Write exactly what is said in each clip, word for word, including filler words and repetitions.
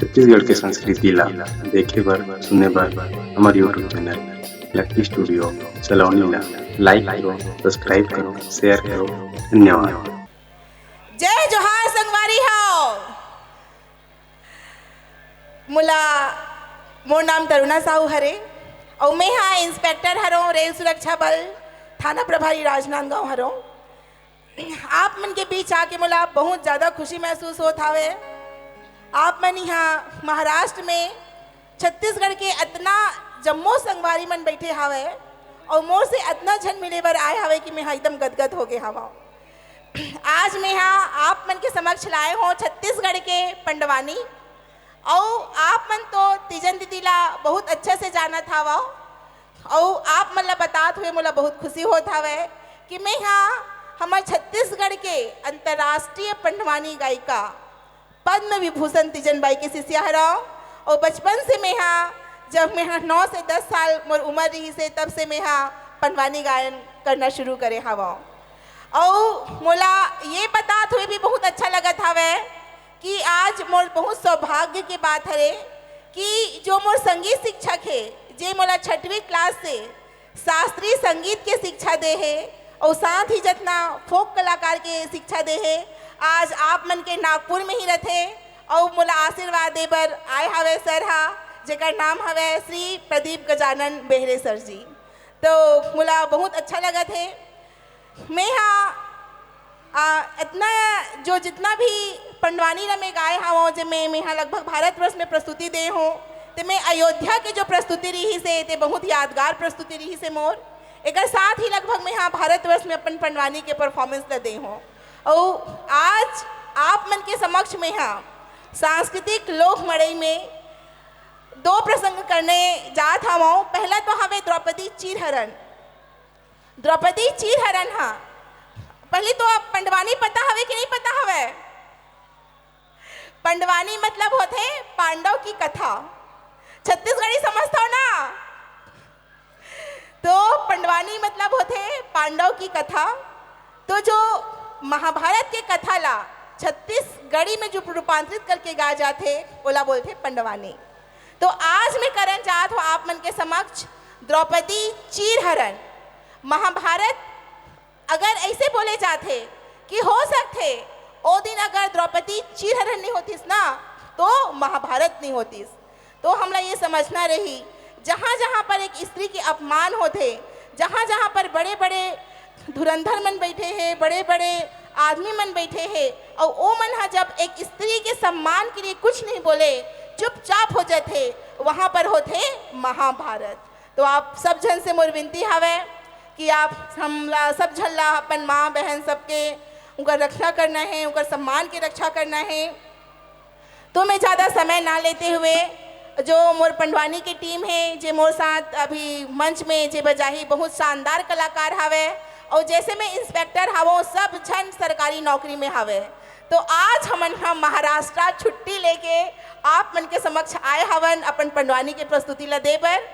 छत्तीसगढ़ के संस्कृति ला देखे बर, सुने बर हमर YouTube चैनल लकी स्टूडियो सलोनी ला लाइक करो, सब्सक्राइब करो, शेयर करो। धन्यवाद। जय जोहार संगवारी हो। मोला, मोर नाम तरुणा साहू हरे अउ मैं हा इंस्पेक्टर हरों, रेल सुरक्षा बल, थाना प्रभारी राजनांदगांव हरों। आप मन के बीच आके मोला बहुत ज्यादा खुशी महसूस होत हावे। आप मन इहाँ महाराष्ट्र में छत्तीसगढ़ के अतना जम्मो संगवारी मन बैठे हावे अउ मोर से अतना झन मिले बर आए हावे कि मैं हा एकदम गदगद हो गे हावव। आज मैं हा आप मन के समक्ष लाए हों छत्तीसगढ़ के पंडवानी। अउ आप मन तो तीजन दीदी ला बहुत अच्छा से जानत हावव, अउ आप मन ला बतात हुए मोला बहुत खुशी होत हावय कि मैं हा हमर छत्तीसगढ़ के अंतर्राष्ट्रीय पंडवानी गायिका पद्म विभूषण तीजन बाई के शिष्या हरव। अउ बचपन से मैं हा, जब मैं हा नौ से दस साल मोर उम्र रहिस हे, तब से मैं हा पंडवानी गायन करना शुरू करे हावव। अउ मोला ये बतात हुए भी बहुत अच्छा लगत हावय कि आज मोर बहुत सौभाग्य के बात हरे कि जो मोर संगीत शिक्षक हे, जे मोला छठवीं क्लास से शास्त्रीय संगीत के शिक्षा दे हे अउ साथ ही जतना फोक कलाकार के शिक्षा दे हे, आज आप मन के नागपुर में ही रथे अउ मोला आशीर्वाद दे बर आए हवे सर हा, जेकर नाम हवे श्री प्रदीप गजानन बेहरे सर जी। तो मोला बहुत अच्छा लगत हे। मैं हा, आ, इतना जो जितना भी पंडवानी ला मैं गाए हावों, जे मैं, मैं हा लगभग भारतवर्ष में प्रस्तुति दे हों, ते मैं अयोध्या के जो प्रस्तुति रहिस हे, ते बहुत यादगार प्रस्तुति रहिस हे मोर। एकर साथ ही लगभग मैं हा भारतवर्ष में अपन पंडवानी के परफॉर्मेंस ला दे हों। अउ आज आप मन के समक्ष मैं हा सांस्कृतिक लोक मड़ई में दो प्रसंग करने जात हावों। पहला तो हवे द्रौपदी चीरहरण। द्रौपदी चीरहरण हा, पहली तो आप पंडवानी पता हवे कि नहीं पता हवे? पंडवानी मतलब होथे पांडव की कथा। छत्तीसगढ़ी समझथव ना? तो पंडवानी मतलब होथे पांडव की कथा। तो जो महाभारत के कथा ला छत्तीसगढ़ी में जो रूपांतरित करके गाए जाथे, ओला बोलथे पंडवानी। तो आज मैं करन चाहत हों आप मन के समक्ष द्रौपदी चीरहरण। महाभारत अगर ऐसे बोले जाथे कि हो सकथे ओ दिन अगर द्रौपदी चीरहरण नहीं होतिस ना, तो महाभारत नहीं होतिस। तो हमला ये समझना रही, जहाँ जहाँ पर एक स्त्री के अपमान होथे, जहाँ जहाँ पर बड़े बड़े धुरंधर मन बैठे हे, बड़े बड़े आदमी मन बैठे हे, अउ ओ मन ह जब एक स्त्री के सम्मान के लिए कुछ नहीं बोले, चुपचाप हो जाथे, वहाँ पर होथे महाभारत। तो आप सब झन से मोर विनती हवय कि आप हमला, सब झन ला, अपन माँ बहन सबके, उनकर रक्षा करना है, उनकर सम्मान के रक्षा करना है। तो मैं ज़्यादा समय ना लेते हुए, जो मोर पंडवानी के टीम है, जे मोर साथ अभी मंच में जे बजाही, बहुत शानदार कलाकार हवे, और जैसे मैं इंस्पेक्टर हवों, सब झन सरकारी नौकरी में हवे। तो आज हमन हम महाराष्ट्र छुट्टी लेके आप मन के समक्ष आए हवन अपन पंडवानी के प्रस्तुति ला दे बर।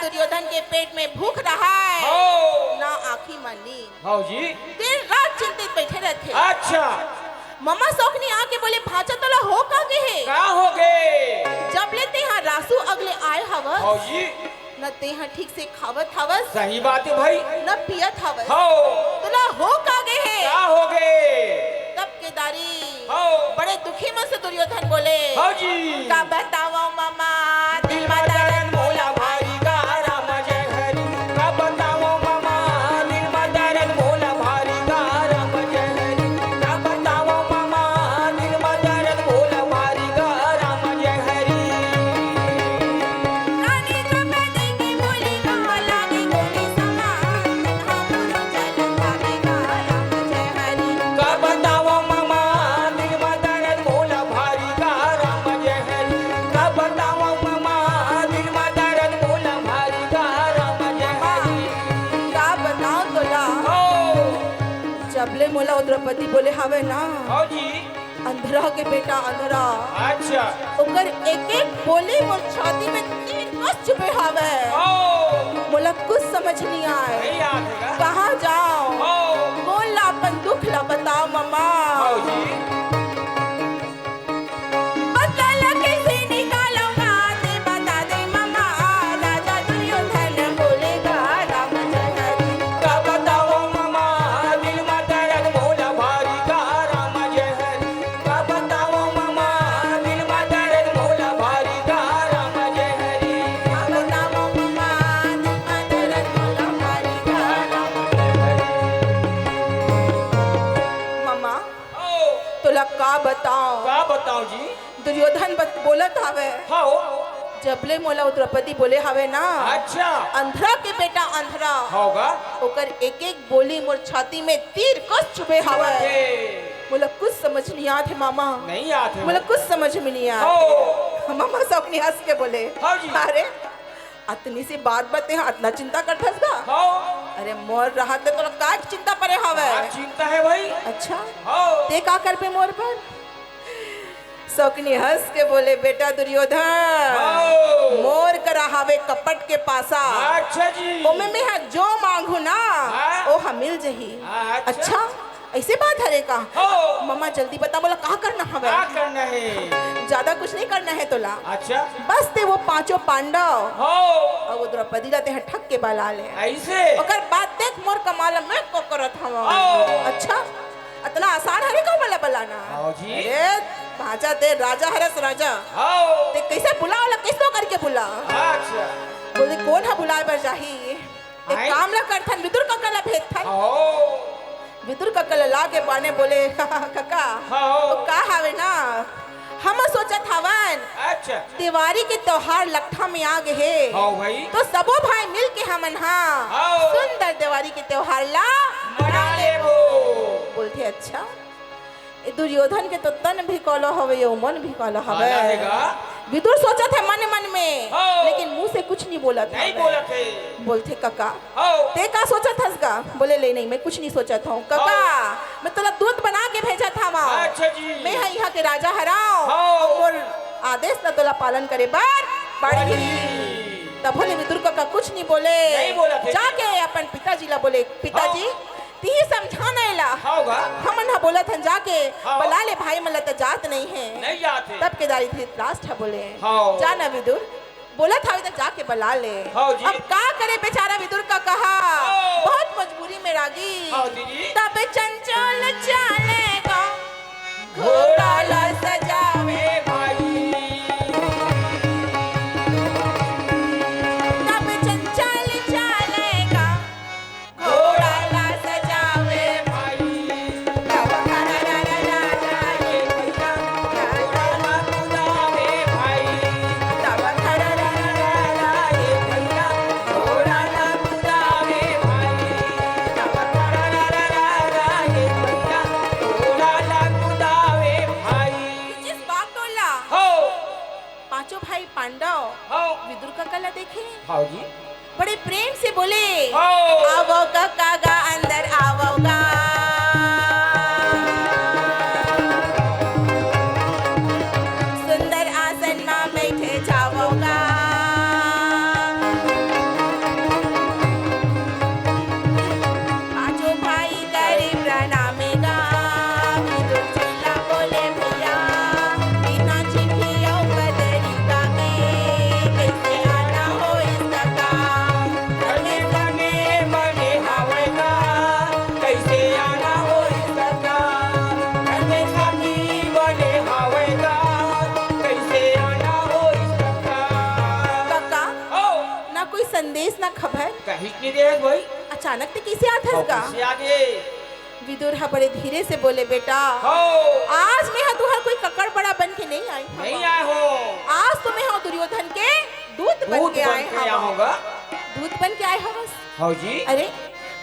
दुर्योधन के पेट में भूख रहय, हो। ना आँखी म नींद। हव जी। दिन रात चिंतित बइठे रहिथे। अच्छा। ममा सौकनी आके बोले, "भांचा तोला हो का गे हे? का हो गे?" जब ले तेंहा रासू अगले आय हवस, हव जी। न तेंहा ठीक से खावत हवस, सही बात हे भाई। न पियत हवस। हव। तोला हो का गे हे? का हो गे? तब केदारी, हव। बड़े दुखी मन से दुर्योधन बोले, हव जी। का बतावंव ममा, दिल म दरद मोला भारी का राम जय हरी। का बतावंव ममा, दिल म दरद मोला भारी का राम जय हरी। का बतावंव ममा, दिल म दरद मोला भारी का राम जय हरी। रानी द्रौपदी के बोले का लागे गोली समान, तन्हा पुरु चल भागे का राम जय हरी। का बतावंव ममा, दिल म दरद मोला भारी का राम जय हरी। का बतावंव ममा, दिल म दरद मोला भारी का राम जय हरी। का बतावंव तोला? हो। जब ले मोला ओ द्रौपदी बोले हवय ना, हव जी। अंधरा के बेटा अंधरा। अच्छा। ओकर एक-एक बोली मोर छाती में तीर कस चुभे हवय। ओ। मोला कुछ समझ नइ आय। नइ आत हे का? कहाँ जांव? ओ। कोन ला अपन दुख ला बतावंव ममा। हव जी। बदला ला कइसे निकालंव गा, तें बता दे ममा, राजा दुर्योधन बोले गा, राम जय हरी। का बतावंव ममा, दिल म दरद मोला भारी का, राम जय हरी। का बतावंव ममा, दिल म दरद मोला भारी का, राम जय हरी। का बतावंव ममा, दिल म दरद मोला भारी का, राम जय हरी। ममा, ओ। तोला का बतावंव? का बतावंव जी? दुर्योधन बत-, बोलत हवय। हव। जब ले मोला ओ द्रौपदी बोले हवय ना, अच्छा। अंधरा के बेटा अंधरा। हव गा। ओकर एक-एक बोली मोर छाती में तीर कस चुभे हवय। अरे। मोला कुछ समझ नइ आत हे मामा। नइ आत हे। मोला कुछ समझ में नइ आत। हव। मामा सौकनी हंस के बोले, हव जी। अरे, अतनी सी बात बर तेंहा अतना चिंता करथस गा? हव। अरे मोर रहत ले तोला काय चिंता परे हवय? का चिंता हे भाई? अच्छा। हव। तें का करबे मोर बर? सौकनी हंस के बोले, बेटा दुर्योधन, हव। मोर करा हवे कपट के पासा। अच्छा जी। ओमे मेंहा जो मांगहूं ना, हाँ। ओहा मिल जही। हाँ, अच्छा। अच्छा? अइसे बात हरे का? हो। ममा जल्दी बता, मोला का करना हवय? का करना हे? जादा कुछ नइ करना हे तोला। अच्छा। बस तें ओ पांचों पांडव हो। अउ ओ द्रौपदी ला तेंहा ठग के बला ले। अइसे? ओकर बाद देख मोर कमाल मैं का करत हवं। हो। अच्छा? अतना आसान हरे का मोला बलाना? हो जी। अरे, भांचा तें राजा हरस राजा। हो। तें कइसे बुला ओला, कइसनो करके बुला। अच्छा। बोले, कोन ह बुलाय बर जाही? एक आय? काम ला करथन, विदुर कका ला भेजथन। हो। विदुर कका ला लाके बाने बोले, "कका, हो। ओ का हावे ना, हम सोचत हवन, अच्छा। देवारी के त्योहार लकठा में आ गे हे, हो भाई। तो सबो भाई मिल के हमन हा हो। सुंदर देवारी के त्योहार ला मना लेबो।" बोलथे, अच्छा। ए दुर्योधन के तो तन भी काला हवे, अउ मन भी काला हवे। काला हे गा। विदुर सोचत हे मन मन में, हो। लेकिन मुंह से कुछ नइ बोलत नइ हवे। बोलत हे। बोलथे, "कका, हो। तें का सोचत हस गा?" बोले, "ले नहीं, मैं कुछ नइ सोचत हंव। कका, हो। मैं तोला दूत बना के भेजत हवं। अच्छा जी। मैं ह इहां के राजा हरंव, हो। अउ मोर आदेश ला तोला पालन करे बर पड़ही।" पड़ही। तभो ले विदुर कका कुछ नइ बोले। नइ बोलत हे। जाके अपन पिताजी ला बोले, "पिताजी, हो। तिही समझा ना एला। हाव गा। हमन ह बोलत हन जाके, हाव। बला ले भाई मन ल त जात नइ हे।" नइ जात हे। तब केदारी धृतराष्ट्र ह बोले, हाव। "जा ना विदुर, बोलत हवे त जाके बला ले।" हाव जी। अब का करे बेचारा विदुर कका ह, हाव। बहुत मजबूरी में रागी। हाव दीदी। तब चंचल चाले गा घोड़ा ला सजावे भाई। तब चंचल चाले गा घोड़ा ला सजावे भाई। तब खड़ा रा रा रा रा रे भैया, घोड़ा ला कुदावे भाई। तब खड़ा रा रा रा रा रे भैया, घोड़ा ला कुदावे भाई। तब खड़ा रा रा रा रा रे भैया, घोड़ा ला कुदावे भाई। जिस बाप टोला। हो। पांचों भाई पांडव हो। विदुर कका ला देखे। हाव जी। बड़े प्रेम से बोले, हो। "आवो कका गा अंदर आवो गा। सुंदर आसन मा बैठे जावो गा।" देस ना खबर। कहिच नहीं देस भाई। अचानक ते कइसे आथस गा? कइसे आ गे? विदुर ह बड़े धीरे से बोले, बेटा, हो। आज मैं ह तुहर कोई ककड़ बड़ा बन के नहीं आई हवं। नहीं आए हो। आज तो मैं ह दुर्योधन के दूत बन दूत के बन आए के हवं। आए होगा। दूत बन के आए हवस। हो जी। अरे,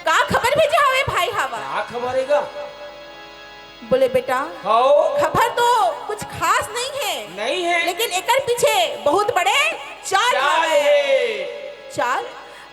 का खबर भेजे हवे भाई हवा? का खबर हे गा? बोले, बेटा, हो। खबर तो कुछ खास नहीं है, नहीं है। लेकिन एकर पीछे बहुत बड़े चाल चाल हवे। हे। चाल?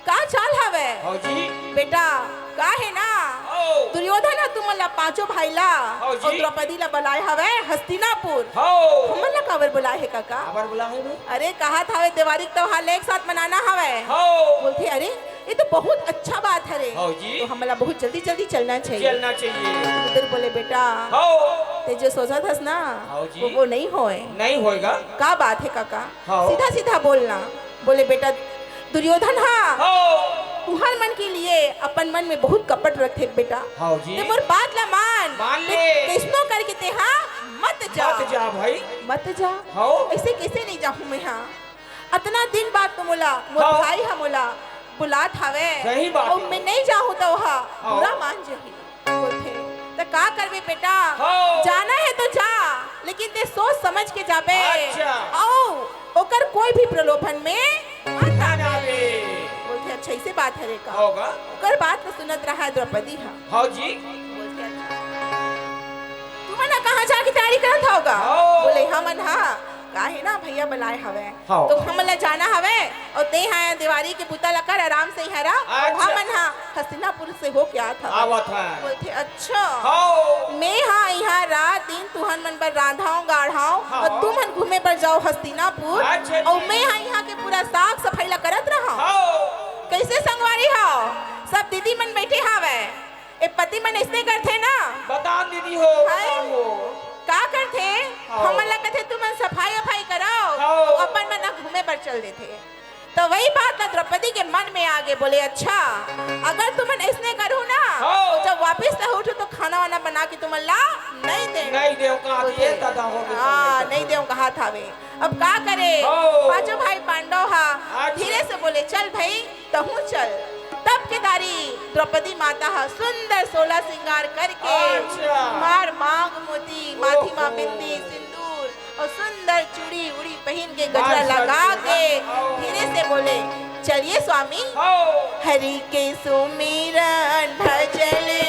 का चाल हवे? हो जी। बेटा, का हे ना, हो। दुर्योधन ह तुमन ला पांचों भाई ला हो जी। अउ द्रौपदी ला बलाए हवे हस्तिनापुर। हो। हमन ला काबर बुलाए हे काका? काबर बुलाए हे बे? अरे, कहात हवे देवारी के त्योहार ला एक साथ मनाना हवे। हो। बोलथे, अरे, ये तो बहुत अच्छा बात हरे। हो जी। तो हमन ला बहुत जल्दी जल्दी चलना चाहिए। चलना चाहिए। विदुर बोले, बेटा, हो। ते जो सोचत हस ना, हो जी। वो, वो नहीं होय। नहीं होय गा। का बात हे काका? हो। सीधा सीधा बोलना। बोले, बेटा दुर्योधन हा, हो। तुहर मन के लिए अपन मन में बहुत कपट रखथे बेटा। हो जी। ते मोर बात ला मान। मान ले। कइसनो करके ते हा मत जा। मत जा भाई। मत जा। हो। अइसे कइसे नहीं जाहूं मैं हा? अतना दिन बाद तो मोला, मोर हाँ। भाई ह मोला बुलात हवे। सही बात अउ हे। मैं नहीं जाहूं त ओहा हाँ। बुरा मान जही। बोलथे, त का करबे बेटा? हाँ। जाना हे तो जा, लेकिन ते सोच समझ के जाबे। अच्छा। अउ ओकर कोई भी प्रलोभन में मत ना आबे। जाबे। बोलथे, अच्छा, अइसे बात हरे का? हो गा। ओकर बात ल सुनत रहा द्रौपदी ह। हाँ जी। बोलथे, अच्छा। तुमन ह कहाँ जाके तैयारी करत हव गा? हाँ। बोले, हमन ह का हे ना भैया बलाए हवय। हाँ। तो हमन ला जाना हवय, अउ ते हा देवारी के बुता ला कर, आराम से इहाँ रह। अच्छा। हमन हा हस्तिनापुर से होके आत हवन। आवत हन। बोलथे, अच्छा। हाँ। मैं हा इहाँ रात दिन तुहन मन बर रांधव, गाढ़व, हाँ। अउ तुमन घूमे बर जाव हस्तिनापुर, अच्छा जी। अउ मैं हा इहाँ के पूरा साफ सफाई ला करत रहव। हाँ। कइसे संगवारी हव? सब दीदी मन बइठे हवय। ए पति मन अइसने करथे ना। बता दीदी हो, हाय। बता हो। का करथे? हाँ। हमन ला कथे, "तुमन सफाई-अफाई करव," हाँ। अउ अपन मन ह घूमे बर चल देथे। त वही बात ला द्रौपदी के मन में आगे, बोले, "अच्छा, अगर तुमन अइसने करहू ना, हाँ। जब वापिस लहुटहू, त खाना-वाना बना के तुमन ला नइ देंव।" नइ देंव, कहा बोलथे, ये दादा हो गए, हाँ, नइ देंव, कहात हवे। अब का करे? हाँ। पांचों भाई पांडव हा अच्छा। धीरे से बोले, "चल भई, तहूँ चल।" तब के दारी द्रौपदी माता ह सुंदर सोलह सिंगार करके अच्छा। मार मांग मोती, माथी मा ओहो। बिंदी, सिंदूर अउ सुंदर चूड़ी उड़ी पहिन के, मार गजरा सज लगा के के, आओ। धीरे से बोले, "चलिए स्वामी, आओ। हरि के सुमिरन भजले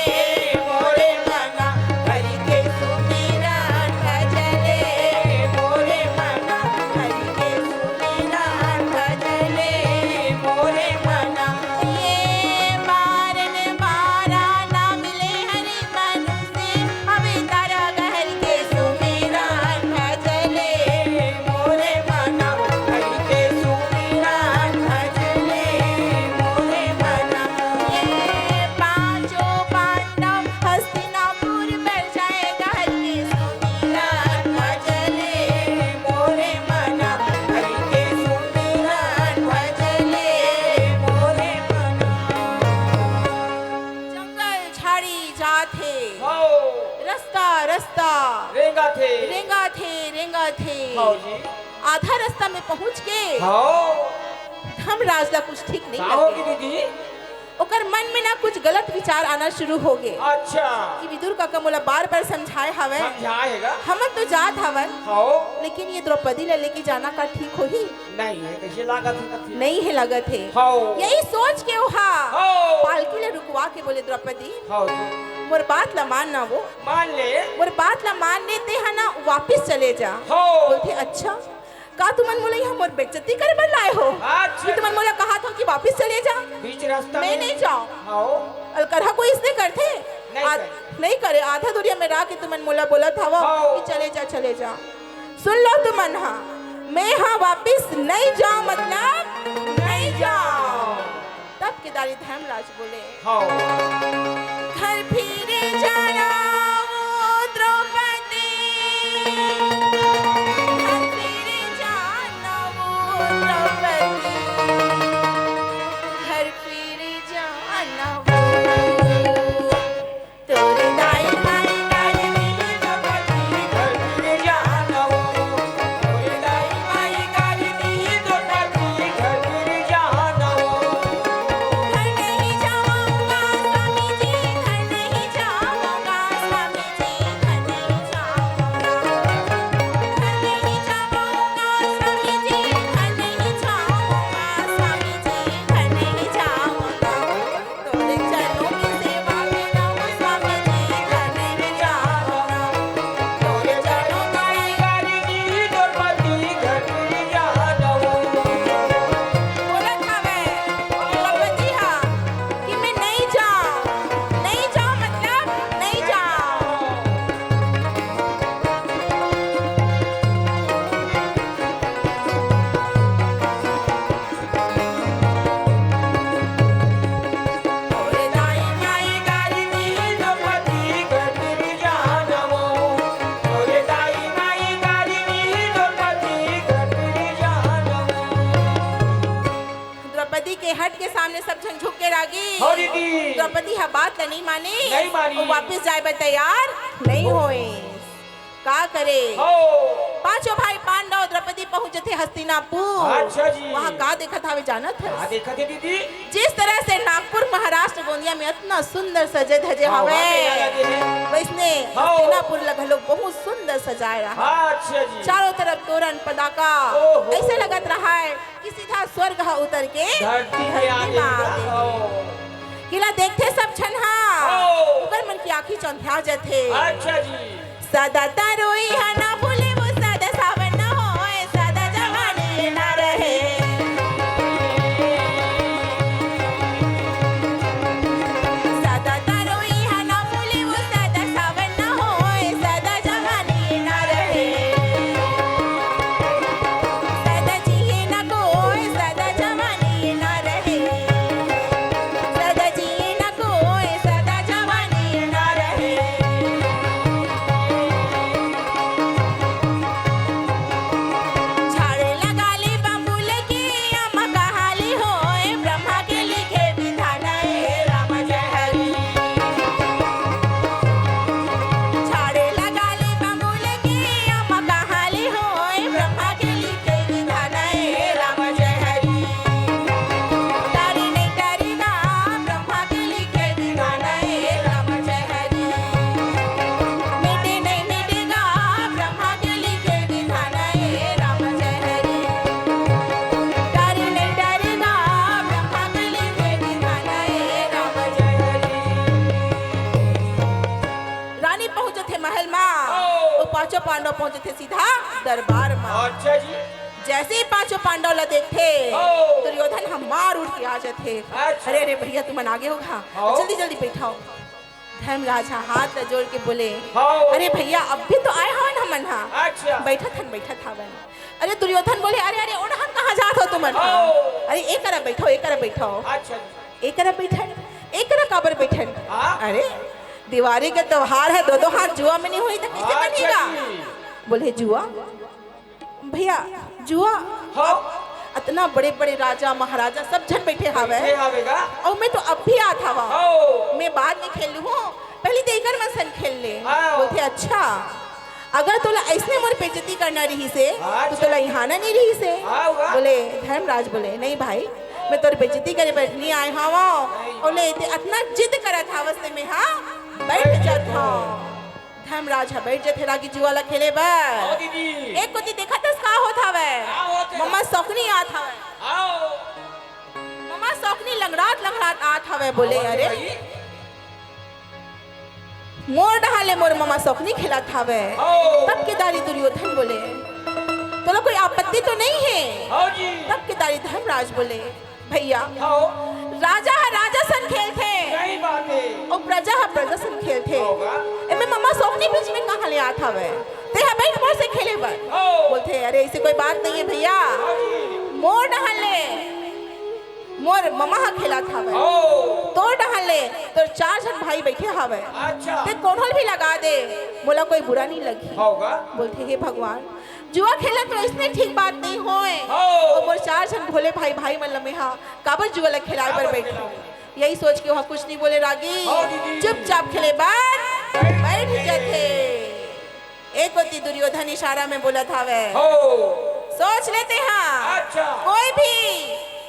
मोरे मना, हरि के सुमिरन भजले मोरे मना, हरि के सुमिरन भजले मोरे मना।" ये बारन बारा ना मिले हरि मनुष्य, अभी तारा हरि के सुमिरन भजले मोरे मना, हरि के सुमिरन भजले मोरे मना। ये पांचों पांडव हस्तिनापुर बर जाए गा, हरि के सुमिरन भजले मोरे मना, हरि के सुमिरन भजले मोरे मना। जंगल झाड़ी जात हे। हव। रस्ता, रस्ता। रेंगत हे। रेंगत हे, रेंगत हे। हव जी। आधा रस्ता में पहुंच के हव। धर्मराज ला कुछ ठीक नहीं का लगे। होगे दीदी? ओकर मन में ना कुछ गलत विचार आना शुरू हो गे। अच्छा। कि विदुर काका मोला बार-बार समझाए हवय। समझाए हे गा। हमन तो जात हवन। हव। लेकिन ये द्रौपदी ला लेके जाना का ठीक होही? नहीं हे, कइसे लागत हे कथे? नहीं हे लागत हे। हव। यही सोच के ओहा हव। पालकी ला रुकवा के बोले, "द्रौपदी, हव। मोर बात ला मान ना वो। मान ले। मोर बात ला मान ले, ते हा ना वापिस चले जा।" हव। बोलथे, "अच्छा, का तुमन मोला इहाँ मोर बेइज्जती करे बर लाए हो? अच्छा। कि तुमन मोला कहात हो कि वापिस चले जा?" बीच रस्ता मैं में। नहीं जांव। हव। अलकरहा कोई अइसने करथे? नहीं आध-, करे। नहीं करे। आधा दुरिहा में रह के तुमन मोला बोलत हव हव। कि चले जा, चले जा। सुन लो तुमन हा, मैं हा वापिस नइ जांव, मतलब नइ जांव। तब केदारी धर्मराज बोले, हव। घर फिर जाना वो द्रौपदी, घर फिर जाना वो द्रौपदी, घर फिर जाना वो। तोर दाई माई गारी दीही तो पति घर फिर जाना वो। तोर दाई माई गारी दीही तो पति घर फिर जाना वो। सामने सब झन झुक के रागी। हाँ दीदी। द्रौपदी ह बात ल नइ माने। नइ माने। अउ वापिस जाए बर तैयार नइ होए। का करे? हो। पांचों भाई पांडव द्रौपदी पहुंच जथे हस्तिनापुर। अच्छा जी। वहां का देखत हावे जानत हस? का देखत हे दीदी? जिस तरह से नागपुर महाराष्ट्र गोंदिया में अतना सुंदर सजे धजे हाँ, हावय, वहाँ पे याद आ गए हैं। वैसने हो। हस्तिनापुर ल घलो बहुत सुंदर सजाए रहा। हाँ, अच्छा जी। चारों तरफ तोरण पताका ओहो। ऐसे लगत रहा है कि सीधा स्वर्ग ह उतर के धरती पे आ धरती गए। मा आ गए। हो। किला देखथे सब झन हा। हो। ओकर मन की आँखी चौंधिया जथे। अच्छा जी। सदा तरोई ह ना फूले वो सदा सावन न होए, सदा जवानी ना रहे। सदा तरोई ह ना फूले वो सदा सावन न होए, सदा जवानी ना रहे। सदा जिए ना कोई, सदा जवानी ना रहे। सदा जिए ना कोई, सदा जवानी ना रहे। झाड़े लगा ले बबूल के, अम्मा कहाली होए, ब्रह्मा के लिखे विधान हे, राम जय हरि। झाड़े लगा ले बबूल के, अम्मा कहाली होए, ब्रह्मा के लिखे विधान हे, राम जय हरि। डरी नहीं डरेगा, ब्रह्मा के लिखे विधान हे, राम जय हरि। मिटे नहीं मिटेगा, ब्रह्मा के लिखे विधान हे, राम जय हरि। डरी नहीं डरेगा, ब्रह्मा के लिखे विधान हे, राम जय हरि। रानी पहुंचथे महल मा, ओ। अउ पांचों पांडव पहुंचथे सीधा दरबार मा। अच्छा जी। जैसे ही पांचों पांडव ला देखथे, ओ। दुर्योधन ह मार उठ के आ जाथे। अच्छा। अरे, अरे भैया, तुमन आगे हो गा? हाँ। जल्दी, जल्दी बैठाओ। धर्मराज ह हाथ ला जोड़ के बोले, हाँ। अरे भैया, अभी तो आए हवन हमन हा। अच्छा। बैठत हन, बैठत हवन। अरे दुर्योधन बोले, अरे, अरे, ओनहन कहाँ जात हो तुमन हा? हाँ। अरे, ए करा बैठाओ, ए करा बैठाओ। अच्छा। ए करा बैठन, ए करा काबर बैठन? हाँ। अरे, दिवाली के त्योहार हे, दो दो हाथ जुआ में नहीं होई त कैसे हाँ, बनेगा? अच्छा जी। बोले, जुआ? भैया, जुआ? हाँ। अतना बड़े-बड़े राजा, महाराजा सब झन बैठे हावय। बैठे हावे गा। अउ मैं तो अब भी आत हावंव। हाँ। मैं बाद में खेलहूं, पहली तो एकर मन संग खेल ले। हाँ। बोलथे, अच्छा, अगर तोला अइसने मोर बेइज्जती करना रिहिसे, हाँ, तो अच्छा। तोला इहां आना नहीं रिहिसे। हाँ, वाह। बोले, धर्मराज बोले, नहीं भाई, मैं तोर बेइज्जती करे बर नहीं आए हावंव। नहीं। बोले, ते अतना जिद करत हावस ते मैं हा बैठ जात हंव। धर्मराज ह बैठ जथे रागी जुआ ला खेले बर। आओ दीदी। एक कोती देखत हस का होत हवय? का होत हे? ममा सौकनी आत हवय। आओ। ममा सौकनी लंगड़ात लंगड़ात आत हवय। बोले, आओ अरे, भाई। मोर डहार ले मोर ममा सौकनी खेलत हवय। आओ। तब के दारी दुर्योधन बोले, तोला कोई आपत्ति तो नहीं हे? आओ जी। तब के दारी धर्मराज बोले, भैया, हाँ। राजा ह राजा सन खेलथे। सही बात हे। अउ प्रजा ह प्रजा सन खेलथे। होगा। एमे ममा सौकनी बीच में कहाँ ले आत हवय? ते ह बैठ मोर से खेले बर। हाँ। बोलथे, अरे, ऐसे कोई बात नहीं है भैया। हाँ जी। मोर डहन ले मोर ममा ह खेलत हवय। हाँ। तोर डहन ले तोर चार झन भाई बैठे हवय। अच्छा। ते कोनो ल भी लगा दे, मोला कोई बुरा नहीं लगही। होगा। बोलथे, हे भगवान, जुआ खेलत तो इसने ठीक बात नहीं होय। हो। अउ मोर चार झन भोले भाई, भाई मन ल मेहा काबर जुआ ल खिलाए बर काबर बैठे? खिलाए? यही सोच के ओहा कुछ नहीं बोले रागी। हो दीदी। चुपचाप खेले बर बैठ बैठ जाथे। एक कोती दुर्योधन इशारा में बोलत हावय। हो। सोच लेते हैं। अच्छा। कोई भी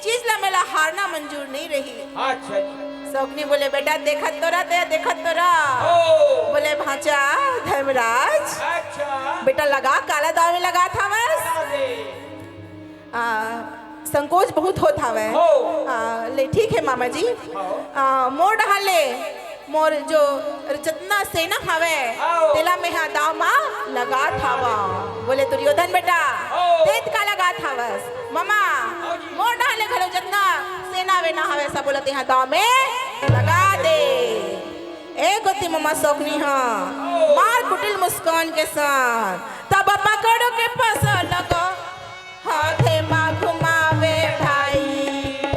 चीज ला मेला हारना मंजूर नहीं रही। अच्छा जी। सौकनी बोले, बेटा, देखत तो रह, ते देखत तो रह। ओ। बोले, भांचा धर्मराज, अच्छा। बेटा, लगा, काला दाव में लगात हावस। लगा दे। आ, संकोच बहुत होत हावय। हो। आ, ले, ठीक है मामा जी। हो। आ, मोर डहार ले मोर जो जतना सेना हवय, आओ। तेला मेहा दाव मा लगात हावंव। बोले, दुर्योधन बेटा, आओ। तें का लगात हावस? ममा, आओ जी। मोर डहार ले घलो जतना सेना वेना हवय, सबो ला तेहा दाव में लगा दे। ए कोती ममा सौकनी ह, आओ। मार कुटिल मुस्कान के साथ, तब पकड़ के पसल को हाथे मा घुमावे भाई,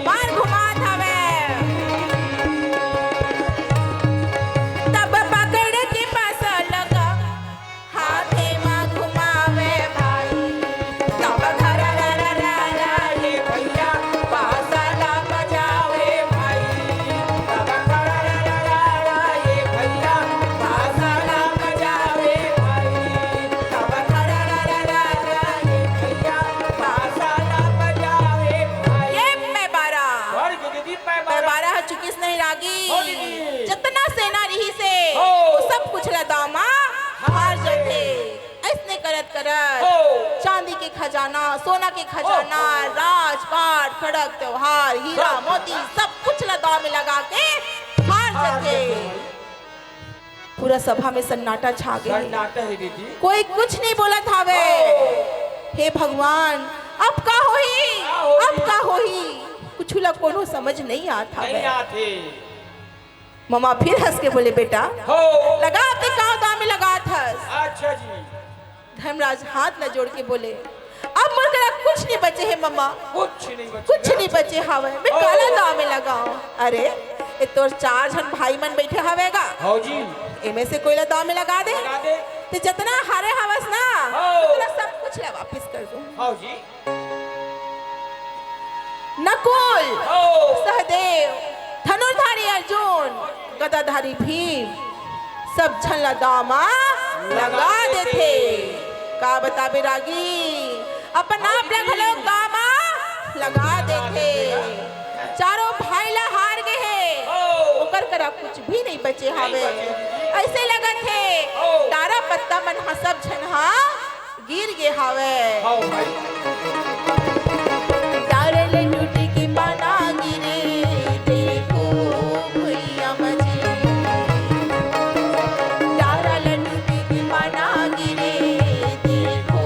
मार घुमात हवे। तब पकड़ के पासा लगा, हाथे मा घुमावे भाई। तब घर रा रा रा रा रे भैया, पासा ला बजावे खजाना, सोना के खजाना, राजपाट, खड़क, त्योहार, हीरा, मोती, सब कुछ ला दाव में लगा के हार जथे। पूरा सभा में सन्नाटा छा गे हे। सन्नाटा हे दीदी। कोई कुछ नहीं बोलत हावे। हे भगवान, अब का होही? अब का होही? कुछु ला कोनो समझ नहीं आत हावे। ममा फिर हंस के बोले, "बेटा, लगा ते का दाव में लगात हस?" अच्छा जी। धर्मराज हाथ ला जोड़ के बोले, "अब मोर करा कुछ नहीं बचे हे ममा, कुछ नहीं बचे, कुछ नहीं बचे हावे, मैं काला दाव में लगाऊं?" अरे, ए तोर चार झन भाई मन बैठे हावे गा। हाँ जी। एमे से कोई ला दाव में लगा दे। लगा दे। ते जतना हारे हावस ना, हाँ। ओला सब कुछ ला वापिस कर दूं। हाँ जी। नकुल, हाँ। सहदेव, धनुर्धारी अर्जुन, गदाधारी भीम, सब झन ला दाव मा लगा देथे। का बताबे रागी, अपन आप ला घलो दाव मा लगा देथे। चारों भाई ला हार गे हे, ओकर करा कुछ भी नहीं बचे हावे। ऐसे लगत हे, डारा पत्ता मन हा सब झन हा गिर गे हावय। हव भाई। डारा ल टूट के पाना गिरे, देखो भुइयां म जी। डारा ल टूट के पाना गिरे, देखो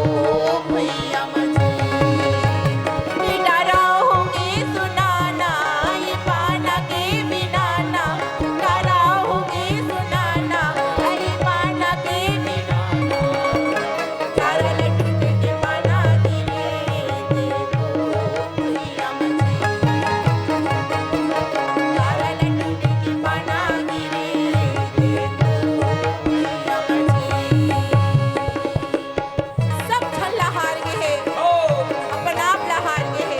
भुइयां म जी। ये डारा होगे सुनाना, ये पाना के बिनाना, डारा होगे सुनाना, ये पाना के बिनाना। सब झन ला हार गे हे, अपन आप ला हार गे हे,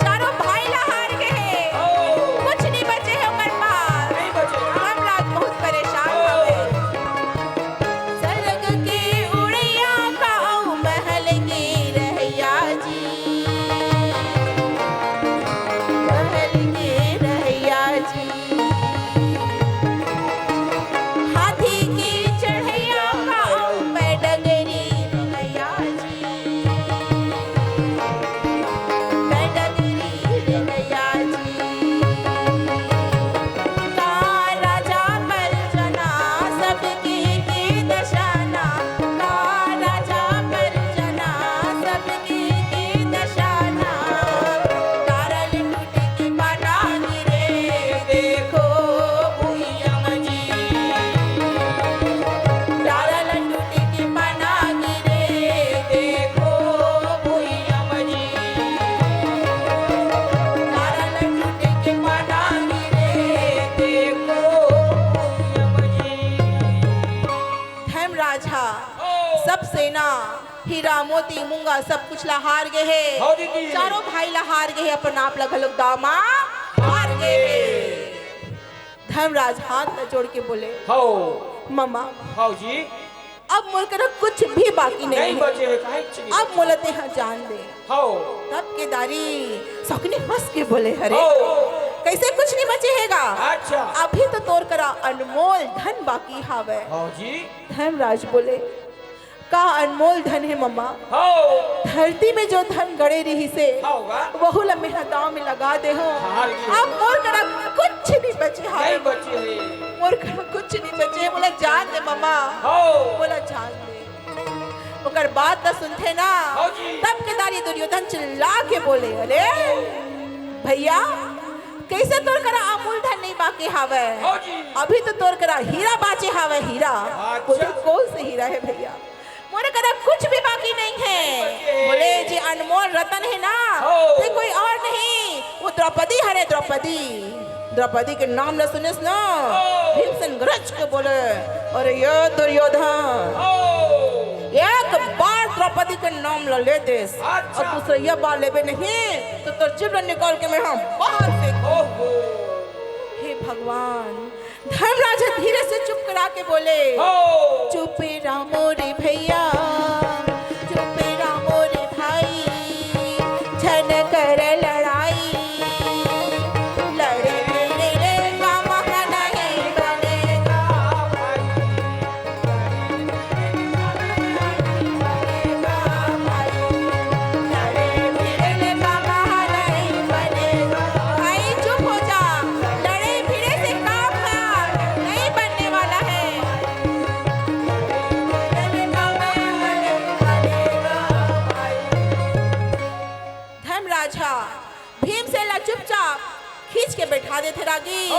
चारों भाई ला हार गे हे, कुछ नहीं बचे हे ओकर पास। हमला बहुत परेशान हवे। सरग के उड़ैया का अउ महल के रहैया जी, महल के रहैया जी। हाथी के चढ़ैया का अउ मैं डगरी रहैया जी। धर्मराज ह सब सेना, हीरा, मोती, मूंगा, सब कुछ ला हार गे हे। चारों भाई ला हार गे हे, अपन आप ला घलोक दाव मा हार गे हे। धर्मराज हाथ ला जोड़ के बोले, ममा, अब मोर करा कुछ भी बाकी नहीं हे। अब मोला तेहा जान दे। तब केदारी सकुनी हंस के बोले, अरे, कैसे कुछ नहीं बचे हे गा? अभी तो तोर करा अनमोल धन बाकी हावय। धर्मराज बोले, का अनमोल धन हे ममा? धरती में जो धन गड़े रिहिसे, वहू ला मेहा दाव में लगा दे हो। अब मोर करा कुछ नहीं बचे हावय। मोर करा कुछ नहीं बचे, मोला जान दे ममा। मोला जान दे। ओकर बात ला सुनथे ना, तब केदारी दुर्योधन चिल्ला के बोले, अरे भैया, कैसे तोर करा अमूल धन नहीं बाकी हावय? अभी तो तोर करा हीरा बाचे हावय, हीरा। बोले, कौन से हीरा हे भैया? मोर करा कुछ भी बाकी नहीं हे। बोले, जे अनमोल रतन हे ना, ते कोई और नहीं, वो द्रौपदी हरे, द्रौपदी। द्रौपदी के नाम ल सुनेस ना, भीमसेन गरज के बोले, अरे ये दुर्योधन, एक बार द्रौपदी के नाम ल ले देस, अउ दूसरा ये बार लेबे नहीं, तो तोर जीभ ल निकाल के मैं हम बाहर फेंक दूं। हे भगवान, धर्मराज ह धीरे से चुप करा के बोले, चुप रहा मोरे भैया, चुप रहा मोरे भाई, झन कर लड़ाई, लड़े मेरे काम नहीं बनेगा भाई। बैठा देथे रागी। ओ।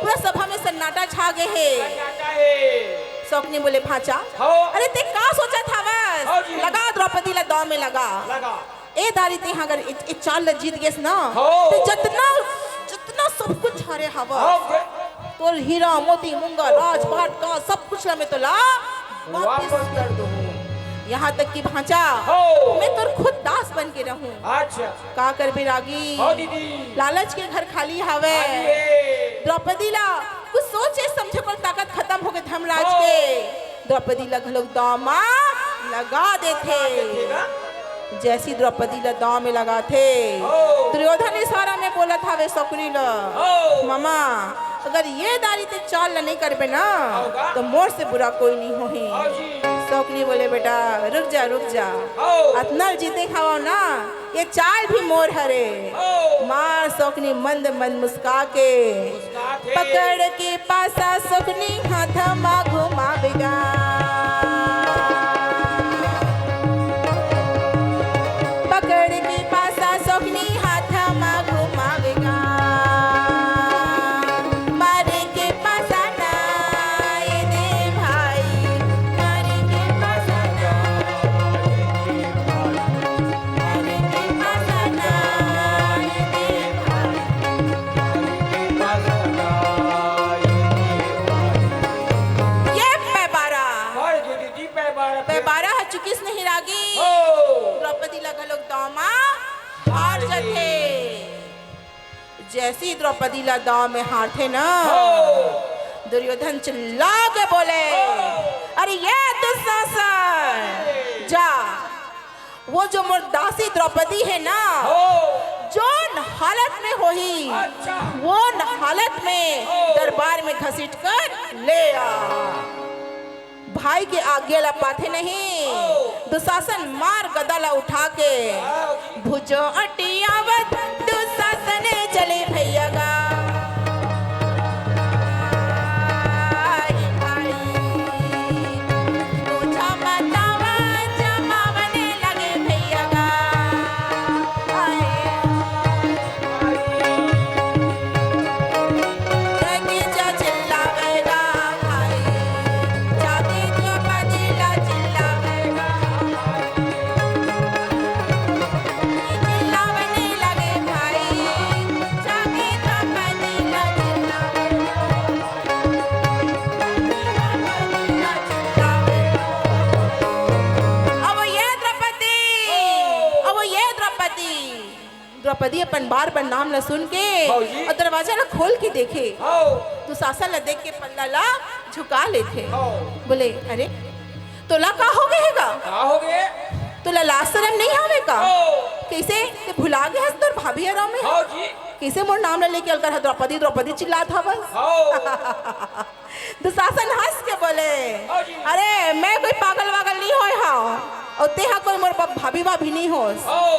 पूरा सभा में सन्नाटा छा गे हे। सन्नाटा हे। सौकनी बोले, "भांचा, हो। अरे ते का सोचत हवस? हो जी। लगा द्रौपदी ला दांव में लगा। लगा। ए दारी ते अगर ए, ए चाल ला जीत गेस ना, हो। ते जतना, जतना सब कुछ हारे हवस। हो, फिर? तोर हीरा, मोती, मूंगा, राजपाट का सब कुछ ला मैं तोला वापस वापस कर दूं। यहाँ तक कि भांचा, हो। मैं तोर खुद दास बन के रहूं।" अच्छा। का करबे रागी? हो दीदी। लालच के घर खाली हावय। खाली हे। द्रौपदी ला कुछ सोचे समझे के ताकत खतम हो गे धर्मराज हो। के। द्रौपदी ला घलोक दांव म लगा देथे। लगा देथे ना। जैसी द्रौपदी ला दांव में लगाथे, हो। दुर्योधन इशारा में बोलत हावे सौकनी ला, हो। "मामा, अगर ये दारी ते चाल ला नहीं करबे ना, होगा। तो मोर से बुरा कोई नहीं होही।" हो जी। सौकनी बोले, "बेटा, रुक जा, रुक जा। हो। अतना जीते खावा ना, ये चाल भी मोर हरे।" हो। मार सौकनी मंद मंद मुस्का के, मुस्का के। पकड़ के पासा सौकनी हाथ मा घुमावेगा। पकड़ के पासा सौकनी हाथ मा घुमावेगा। मारे के पासा ना ए दे भाई, मारे के पासा ना, मारे के पासा ना ए दे भाई। ये पैबारा। पैबारा ह चुकिस नहीं रागी। हो। द्रौपदी ला घलोक दांव म हार जथे। जैसे ही द्रौपदी ला दांव में हारथे ना, हो। दुर्योधन चिल्ला के बोले, हो। "अरे ये दुशासन, जा, वो जो मोर दासी द्रौपदी हे ना, हो। जोन हालत में होही, अच्छा। वोन हालत में हो। दरबार में घसीट कर ले आ।" भाई के आज्ञा ला पाथे नहीं, ओ। दुशासन मार गदा ला उठा के, आओ। भुजो अटियावत दुशासन चले भैया गा। आई भाई, तुझा बतावा जमावने लगे भैया गा। आए। अब ये द्रौपदी, अब ये द्रौपदी। द्रौपदी अपन बार बर नाम ल सुन के भौजी। अउ दरवाजा ल खोल के देखे। हौ। दुशासन ल देख के पल्ला ल झुका लेथे। हौ। बोले, "अरे, तोला का हो गे हे गा? का हो गे? तोला लाज शरम नइ आवे का? हौ। कइसे ते भुला गे हस तोर भाभी अरा में?" हौ जी। कइसे मोर नाम ल लेके अलकर ह द्रौपदी, द्रौपदी चिल्लात हवस? हौ। दुशासन हंस के बोले, हाँ जी। "अरे, मैं कोई पागल वागल नहीं होय हंव, अउ तेहा कोई मोर ब-, भाभी वाभी नहीं होस।" हाँ।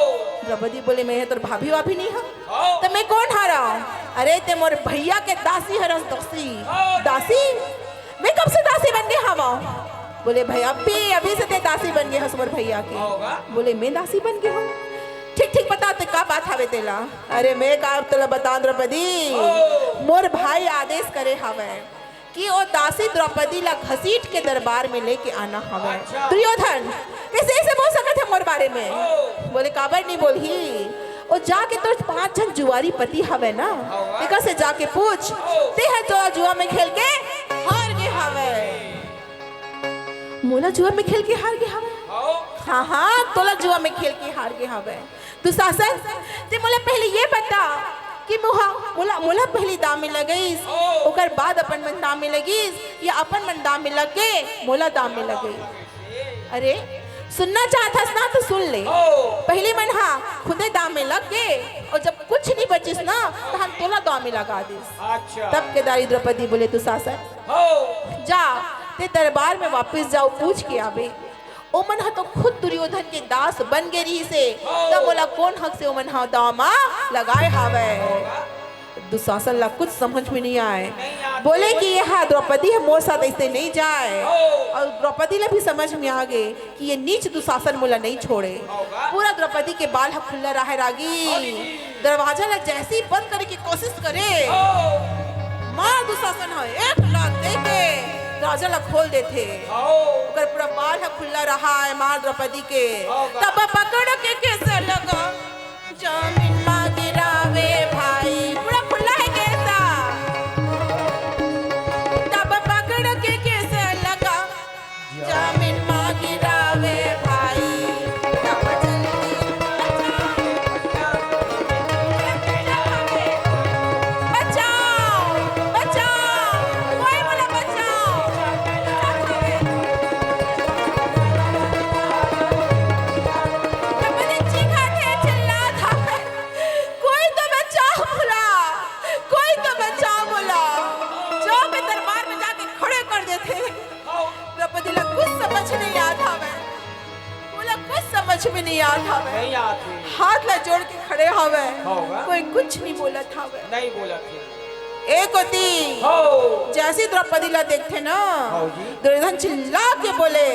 द्रौपदी बोले, "मैं तोर भाभी वाभी नहीं हंव, हाँ। त मैं कोन हरंव?" "अरे, ते मोर भैया के दासी हरस, दासी।" हाँ। "दासी? मैं कब से दासी बन गे हवंव?" बोले, "भाई, अभी, अभी से ते दासी बन गे हस मोर भैया के।" हाँ, होगा। बोले, "मैं दासी बन गे हंव? ठीक, ठीक बता, ते का बात हवे तेला?" "अरे, मैं का तोला बतांव द्रौपदी, हाँ। मोर भाई आदेश करे हवय कि ओ दासी द्रौपदी ला घसीट के दरबार में लेके आना हवय।" अच्छा। दुर्योधन, कइसे अइसे बोल सकत हे मोर बारे में? ओ। बोले, "काबर नहीं बोलही? ओ जाके तोर पांच झन जुआरी पति हवय ना, हवय। तेकर से जाके पूछ, ओ। तेहा तो जुआ में खेल के हार गे हवय।" मोला जुआ में खेल के हार गे हवय? ओ। हाँ, हाँ, तोला जुआ में खेल के हार गे हवय। दुशासन, ते मोला पहले ये बता कि मोहा, मोला, मोला पहली दांव में लगाइस, ओ। ओकर बाद अपन मन दांव में लगिस, या अपन मन दांव में लग के मोला दांव में लगाइस? अरे, सुनना चाहत हस ना तो सुन ले। ओ। पहली मन हा खुदे दांव में लग गे, अउ जब कुछ नहीं बचिस ना, त हम तोला दांव में लगा दिस। अच्छा। तब के दारी द्रौपदी बोले, दुशासन, ओ। जा, ते दरबार में वापिस जाओ, पूछ के आबे। ओमन ह तो खुद दुर्योधन के दास बन गे रिहिस हे, त मोला कोन हक से ओमन ह दांव म लगाए हावय? दुशासन ला कुछ समझ में नहीं आए। बोले कि ये हा द्रौपदी ह मोर साथ ऐसे नहीं जाए। और द्रौपदी ला भी समझ में आ गए कि ये नीच दुशासन मोला नहीं छोड़े। पूरा द्रौपदी के बाल ह खुल्ला रहे रागी। दरवाजा ला जैसे ही बंद करे के कोशिश करे, मार दुशासन ह एक लात दे के दरवाजा ला खोल देथे। ओकर पूरा बाल ह खुल्ला रहा है मार द्रौपदी के। तब पकड़ के केस लगा, जमीन मा गिरावे भाई। पूरा खुल्ला है केस। तब पकड़ के केस लगा, जमीन मा गिरावे भाई। तब जल्दी बचाओ, बचाओ, कोई बोला बचाओ। तब बच्ची खाते चिल्ला था। कोई तो बचाओ बोला, कोई तो बचाओ बोला। जो मैं दरबार में जाके खड़े कर देते। द्रौपदी ला कुछ समझ नहीं आता मैं, बोला कुछ समझ में नहीं आता मैं। नहीं आती। हाथ ला जोड़ के खड़े हवे, होगा। कोई कुछ नहीं बोला था मैं। नहीं बोला थे। एक होती, हो। जैसी द्रौपदी ला देखते ना, हो जी। दुर्योधन चिल्ला के बोले,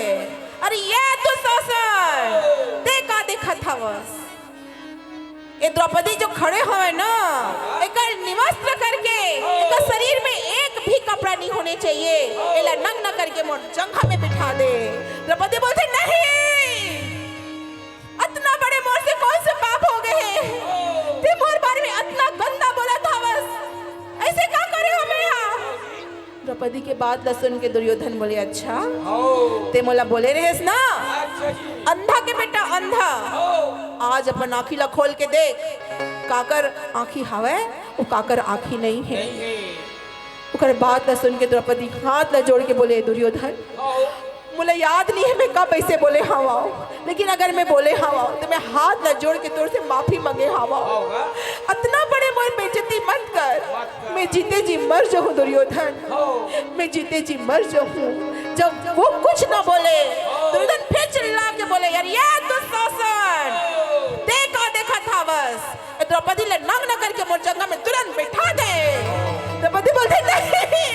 "अरे ये दुशासन, ते का देखत हवस?" ये द्रौपदी जो खड़े हवे ना, एकर निवस्त्र करके, एकर शरीर में एक भी कपड़ा नहीं होने चाहिए, एला नग्न करके मोर जंघा में बिठा दे। द्रौपदी बोलते, "नहीं, अतना बड़े मोर से कौन से पाप हो गए हैं? ते मोर बारे में अतना गंदा बोलत हवस, ऐसे का करे हमें यहाँ?" द्रौपदी के बात ला सुन के दुर्योधन बोले, "अच्छा, हो। ते मोला बोले रहेस ना, अच्छा जी। अंधा के बेटा अंधा, हो। आज अपन आँखी ला खोल के देख, काकर आँखी हवय, वो काकर आँखी नहीं है।" नहीं है। ओकर बात ला सुन के द्रौपदी हाथ ला जोड़ के बोले, "दुर्योधन, हो। मोला याद नहीं है मैं कब ऐसे बोले हवं, लेकिन अगर मैं बोले हवं तो मैं हाथ ला जोड़ के तोर से माफी मांगे हवं। होगा। अतना बड़े मोर बेइज्जती मत कर। मत कर। मैं जीते जी मर जाऊं दुर्योधन। हो। मैं जीते जी मर जाऊं।" जब वो कुछ ना बोले, हो। दुर्योधन फिर चिल्ला के बोले, "यार ये दुशासन, हो। ते का देखत हवस? ए द्रौपदी ला नग्न करके मोर जंघा में तुरंत बिठा दे।" द्रौपदी बोलते, "नहीं।"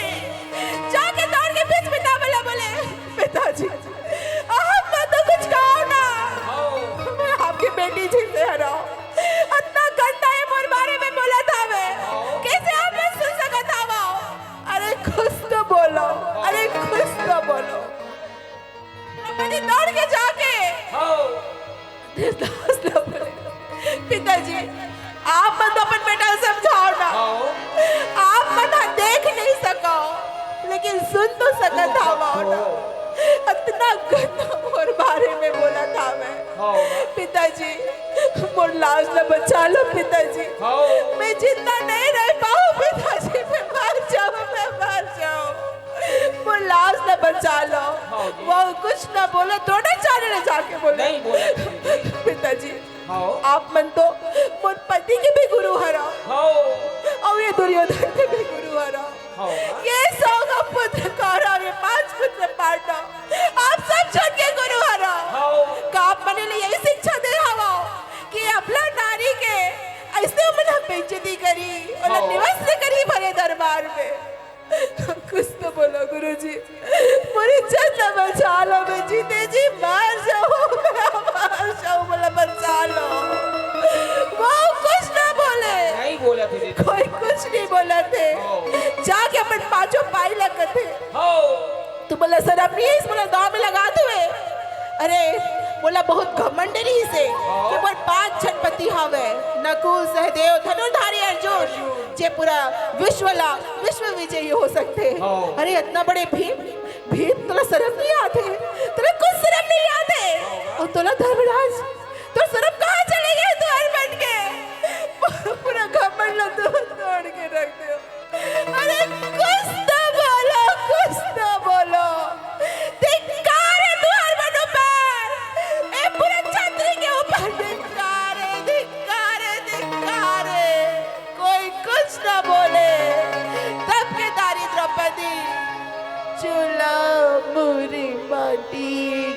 जाके दौड़ के बीच में दामला बोले, "पिताजी, आप मत तो कुछ कहो ना, मैं आपके बेटी जी से हराओ। अतना गंदा ये मोर बारे में बोलत हवे, कैसे आप मत सुन सकत हवो? अरे कुछ तो बोलो, अरे कुछ तो बोलो।" द्रौपदी दौड़ के जाके, हो। धृतराष्ट्र बोले, "पिताजी, आप मन तो अपन बेटा ल समझाओ ना। हाँ। आप मन ह देख नहीं सको, लेकिन सुन तो सकत हवो ना। अतना गंदा मोर बारे में बोलत हवे। हाँ। पिताजी, मोर लाज ला बचा लो पिताजी। हाँ। मैं जिंदा नहीं रह पाऊँ पिताजी, मैं मर जाऊँ, मैं मर जाऊँ। मोर लाज ला बचा लो।" हाँ जी। वो कुछ ना बोले, द्रोणाचार्य ले जाके बोले, नहीं बोले। पिताजी, हाँ। आप मन तो मोर पति के भी गुरु हरा। हाँ। और ये दुर्योधन के भी गुरु हरा। हाँ। ये सौ का पुत्र कौरव, ये पांच पुत्र पांडव, आप सब झन के गुरु हरा। हाँ। का आप मन ला यही शिक्षा दे हवा कि अबला नारी के ऐसे मन बेइज्जती करी, ओला हाँ। निवस्त्र करी भरे दरबार में। कुछ तो बोलो गुरुजी, मोर इज्जत ला बचा लो, मैं जीते जी मर जाऊँ, मैं मर जाऊँ, मोला बचा लो। वो कुछ ना बोले, नहीं बोला थे दीदी। कोई कुछ नहीं बोला थे। हाँ। जाके अपन पांचों पाई लगत थे। हाँ। तू मोला शरम नहीं है, इस मोला दांव में लगा तू है। अरे, मोला बहुत घमंड रहिसे कि मोर पांच झन पति हवे, नकुल, सहदेव, धनुर्धारी अर्जुन, जे पूरा विश्व ला, विश्व विजयी हो सकते। हाँ। अरे, इतना बड़े भीम, भीम, तोला शरम नहीं आते? तोला कुछ शरम नहीं आते? और तोला धर्मराज, तोर शरम कहाँ चले गए तू हर बन के? पूरा घमंड ला तू तोड़ के रख दे। अरे कुछ तो बोलो, कुछ तो बोलो। धिक्कार है तुहर मन ऊपर, ए पूरा छतरी के ऊपर धिक्कार है, धिक्कार है, धिक्कार है। कोई कुछ ना बोले। तब के दारी द्रौपदी, चूल्हा मुरी माटी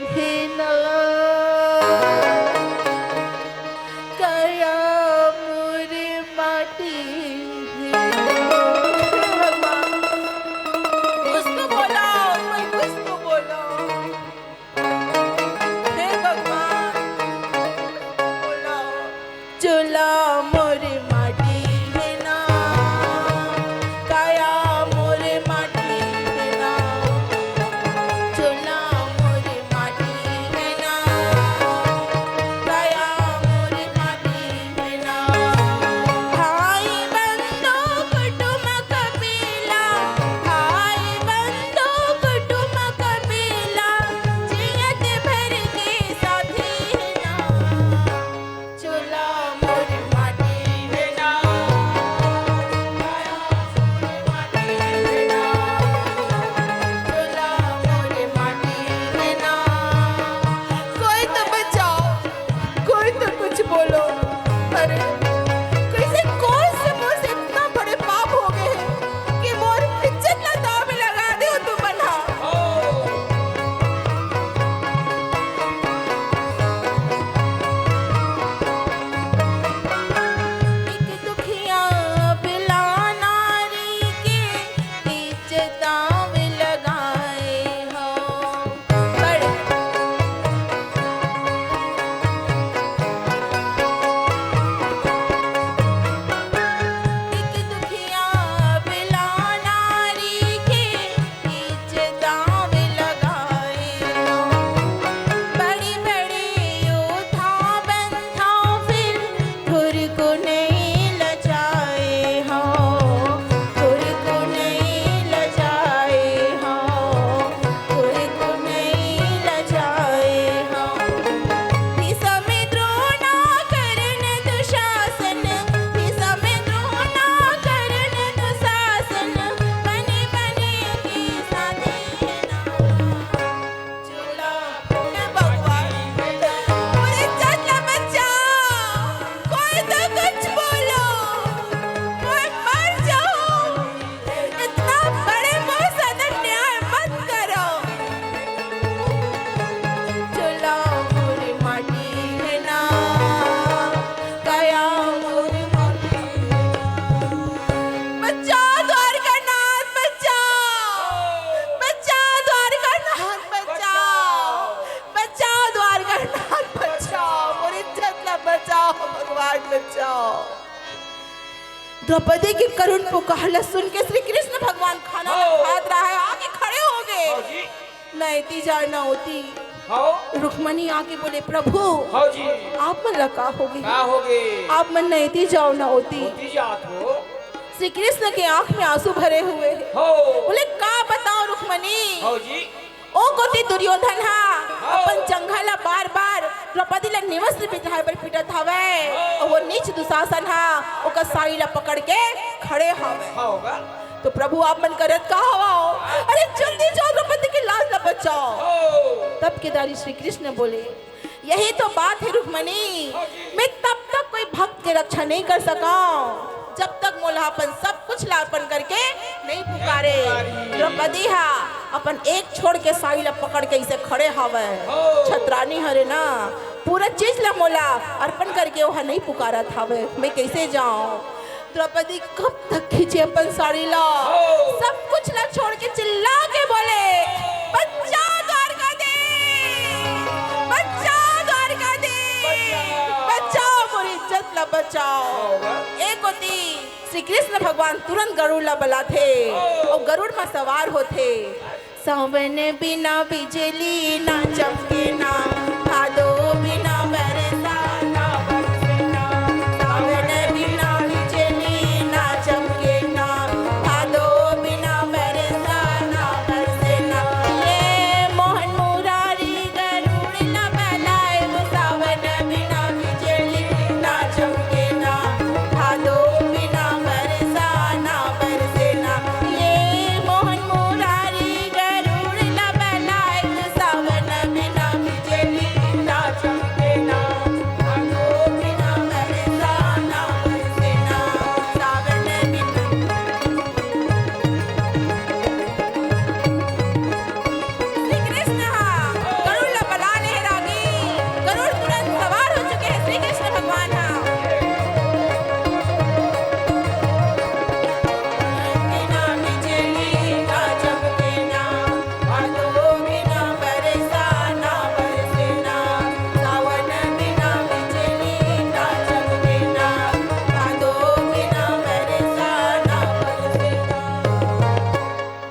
घिना, कया मुरी माटी घिना। द्रौपदी के करुण पुकार ल सुन के श्री कृष्ण भगवान खाना ल खात रहा है, आके खड़े हो गए। नैती जाए ना होती। रुक्मणी आके बोले, प्रभु, आप मन ला का हो गए? आप मन नैती जाओ ना होती। श्री कृष्ण के आंख में आंसू भरे हुए हैं। बोले, का बताओ रुक्मणी? ओ कोती दुर्योधन हा अपन जंघा ला बार-बार द्रौपदी ला निवस्त्र बिछाए बर पीटत हवय। अउ वो नीच दुशासन हा ओकर साड़ी ला पकड़ के खड़े हवय। तो प्रभु आप मन करत का हवव? अरे जल्दी जाओ, द्रौपदी के लाज ला बचाओ। तब केदारी श्री कृष्ण बोले, यही तो बात है रुक्मणी, मैं तब तक कोई भक्त के रक्षा नहीं कर सका जब तक मोला अपन सब कुछ ला अर्पण करके नहीं पुकारे। द्रौपदी हा अपन एक छोड़ के साड़ी ला पकड़ के इसे खड़े हवय। छतरानी हरे ना, पूरा चीज ला मोला अर्पण करके ओहा नहीं पुकारत हवय, मैं कैसे जाऊं? द्रौपदी कब तक खींचे अपन साड़ी ला? सब कुछ ला छोड़ के चिल्ला के बोले, बचाओ द्वारका देवी, बचाओ द्वारका देवी, बचाओ मोर इज्जत ला बचाओ। एक होती श्री कृष्ण भगवान तुरंत गरुड़ ला बलाथे अउ गरुड़ म सवार होथे। सावन बिना बिजली ना चमके ना, भादो बिना बरसा ना बरसे ना। सावन बिना बिजली ना चमके ना, भादो बिना बरसा ना बरसे ना। ये मोहन मुरारी गरुड़ ला बलाए, सावन बिना बिजली ना चमके ना, भादो बिना बरसा ना बरसे ना। ये मोहन मुरारी गरुड़ ला बलाए, सावन बिना बिजली ना चमके ना, भादो बिना बरसा ना बरसे ना। सावन बिना श्री कृष्ण हा गरुड़ ला बला ले हे रागी। गरुड़ तुरंत सवार हो चुके हैं श्री कृष्ण भगवान हा। बिना बिजली ना चमके ना, भादो बिना बरसा ना बरसे ना। सावन बिना बिजली ना चमके ना, भादो बिना बरसा ना बरसे ना।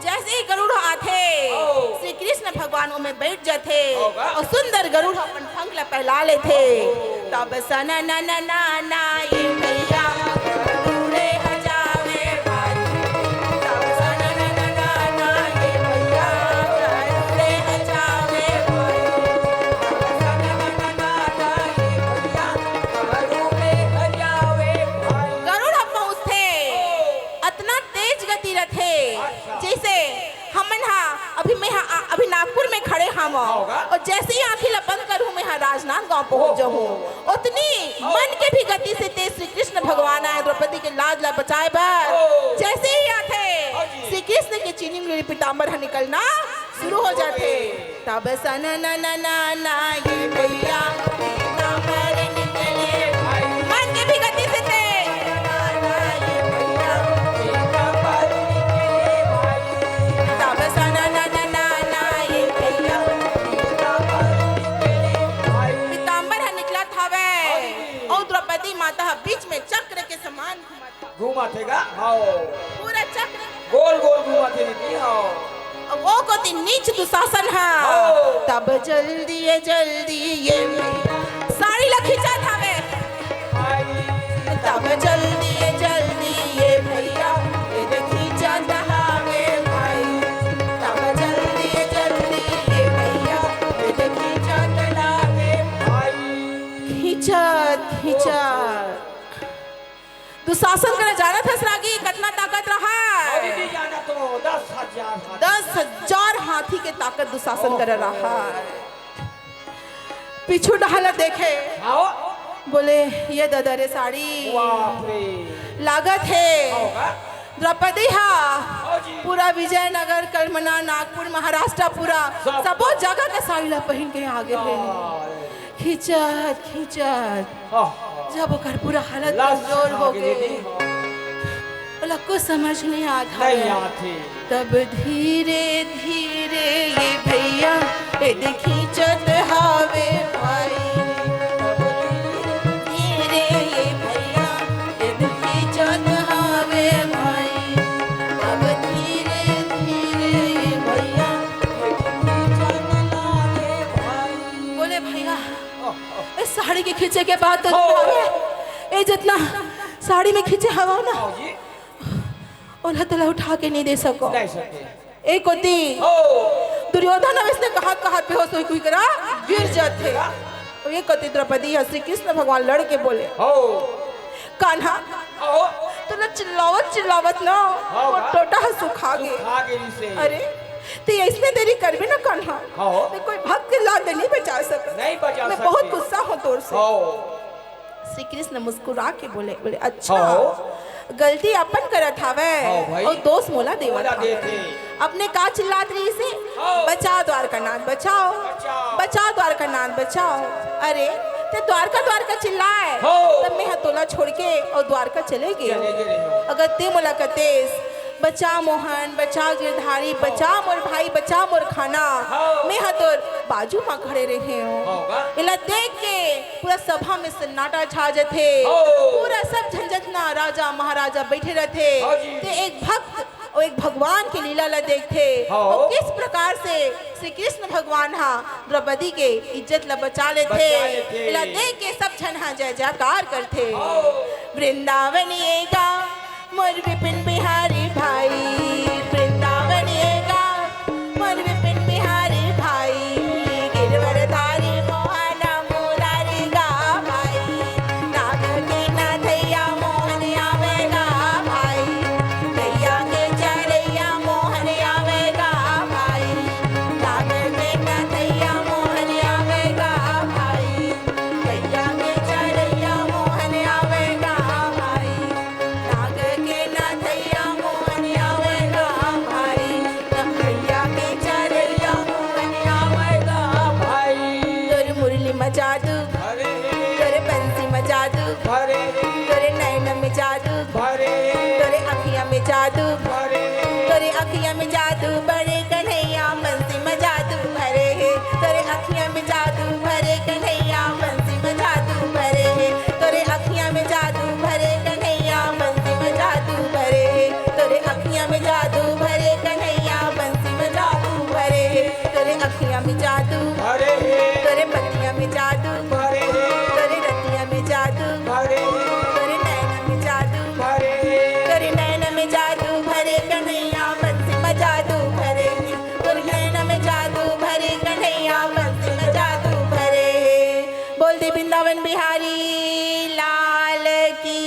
जैसे ही गरुड़ आथे, श्री कृष्ण भगवान ओमे बैठ जाथे अउ सुंदर गरुड़ अपन पंख ला फैला लेथे। तब सना ना ना ना ना ये भैया, गरुड़े ह जावे भाई। तब सना ना ना ना ना ये भैया, गरुड़े ह जावे भाई। तब सना ना ना ना ना ये भैया, गरुड़े ह जावे भाई। गरुड़ ह पहुंचथे, अतना तेज गति रथे, जैसे हमन हा अभी, मैं हा, अभी नागपुर में खड़े हावव, अउ जैसे ही आंखी ला बंद करूं, मैं हा राजनांदगांव पहुंच जाहूं। उतनी मन के भी गति से तेज श्री कृष्ण भगवान आए द्रौपदी के लाज ला बचाए बर। जैसे ही आथे, श्री कृष्ण के चुन्नी मुड़ी पीतांबर हा निकलना शुरू हो जाथे। तब सना ना ना ना ना ये भैया, पीतांबर निकले भाई। मन के भी गति से तेज। ना ना ये भैया, पीतांबर निकले भाई। तब सना ना ना ना ना ये भैया, पीतांबर निकले भाई। पीतांबर ह निकलत हवय, अउ द्रौपदी माता ह बीच में चक्र के समान घूमत घूमत हे गा? हाओ। पूरा चक्र। गोल गोल घूमत हे दीदी, हाओ। अब ओ कोती नीच दुशासन हा। हाओ। तब जल्दी ये, जल्दी ये भैया। साड़ी ला खींचत हवे। भाई। तब जल्दी ये, जल्दी ये भैया, ये दे खींचत हवे भाई। तब जल्दी ये, जल्दी ये भैया, ये दे खींचत हवे भाई। खींचत, खींचत। दुशासन करा जानत हस रागी, कतना ताकत रहा? अरे जी, जाना तो दस हजार हाथी। दस हजार हाथी के ताकत दुशासन करा रहा। पीछू डहर ला देखे। आओ। बोले, "ये ददा रे साड़ी।" बाप रे। लागत हे। आओ का? द्रौपदी हा। आओ जी। पूरा विजयनगर, कलमना, नागपुर, महाराष्ट्र, पूरा सब। सबो जगह के साड़ी ला पहिन के आगे हे। हाँ। खींचत, खींचत, आह। जब ओकर पूरा हालत लस कमजोर हो गे। ओला कुछ समझ नहीं आत हवे। तब धीरे धीरे ये भैया, ए दे खींचत हावे भाई। धीरे ये भैया, ए साड़ी के खींचे के बात तो हवे। ए जितना साड़ी में खींचे हवा ना, ओला तोला उठा के नहीं दे सको। ए कोती दुर्योधन अब इसने कहा कहा पे हो सोई कुई करा गिर जाथे। ए कोती द्रौपदी ह श्री कृष्ण भगवान लड़ के बोले, कान्हा, तोला चिल्लावत चिल्लावत ना मोर टोटा ह सुखा गे। अरे, ते अइसने देरी करबे ना कान्हा, ते कोई भक्त ला दे नहीं बचा सकत। मैं बहुत गुस्सा हूँ तोर से। श्री कृष्ण मुस्कुरा के बोले, बोले, अच्छा, गलती अपन करत हावय अउ दोष मोला देवत हावय। अपने का चिल्लात रहिसे, बचाओ द्वारका नाथ, बचाओ, बचाओ द्वारका नाथ, बचाओ। अरे, ते द्वारका द्वारका चिल्लाए, तब मैं ह तोला छोड़ के अउ द्वारका चले गे। अगर ते मोला कतेस, बचा मोहन, बचा गिरधारी, बचा मोर भाई, बचा मोर खाना, मैं ह तोर बाजू म खड़े रहे हूँ। एला देख के पूरा सभा में सन्नाटा छा जथे। पूरा सब झंझटना राजा महाराजा बैठे रहथे। ते एक भक्त अउ एक भगवान के लीला ला देखथे। अउ किस प्रकार से श्री कृष्ण भगवान हा द्रौपदी के इज्जत ला बचा लेथे। एला देख के सब झन हा जय जयकार करथे। वृंदावन ये गा मोर विपिन बिहारी भाई, वृंदावन ये गा मोर विपिन बिहारी भाई, गिरवर धारी मोहन मुरारी गा भाई, नाग के नाथैया मोहन आवे गा भाई, गैया के चरैया मोहन आवे गा भाई, नाग के नाथैया मोहन आवे गा भाई, गैया के चरैया मोहन आवे गा भाई। नाग के नाथैया मोहन आवे गा भाई, गैया के चरैया मोहन आवे गा भाई। तोर मुरली में जादू भरे, तोर बंसी में जादू भरे, तोर नैन में जादू भरे, तोर अखियां में जादू भरे, तोर अखियां में जादू भरे कन्हैया, बंसी में जादू भरे हे। तोर अखियां में जादू भरे कन्हैया, बंसी में जादू भरे हे। तोर अखियां में जादू भरे कन्हैया, बंसी में जादू भरे हे। तोर अखियां में जादू भरे कन्हैया, बंसी में जादू भरे हे। तोर अखियां में जादू भरे हे। तोर बतिया में जादू भरे हे। तोर रतिया में जादू भरे हे। तोर नैना में जादू भरे हे। तोर नैना में जादू भरे कन्हैया, बंसी में जादू भरे हे। तोर नैना में जादू भरे कन्हैया, बंसी में जादू भरे हे। बोल दे वृंदावन बिहारी लाल की।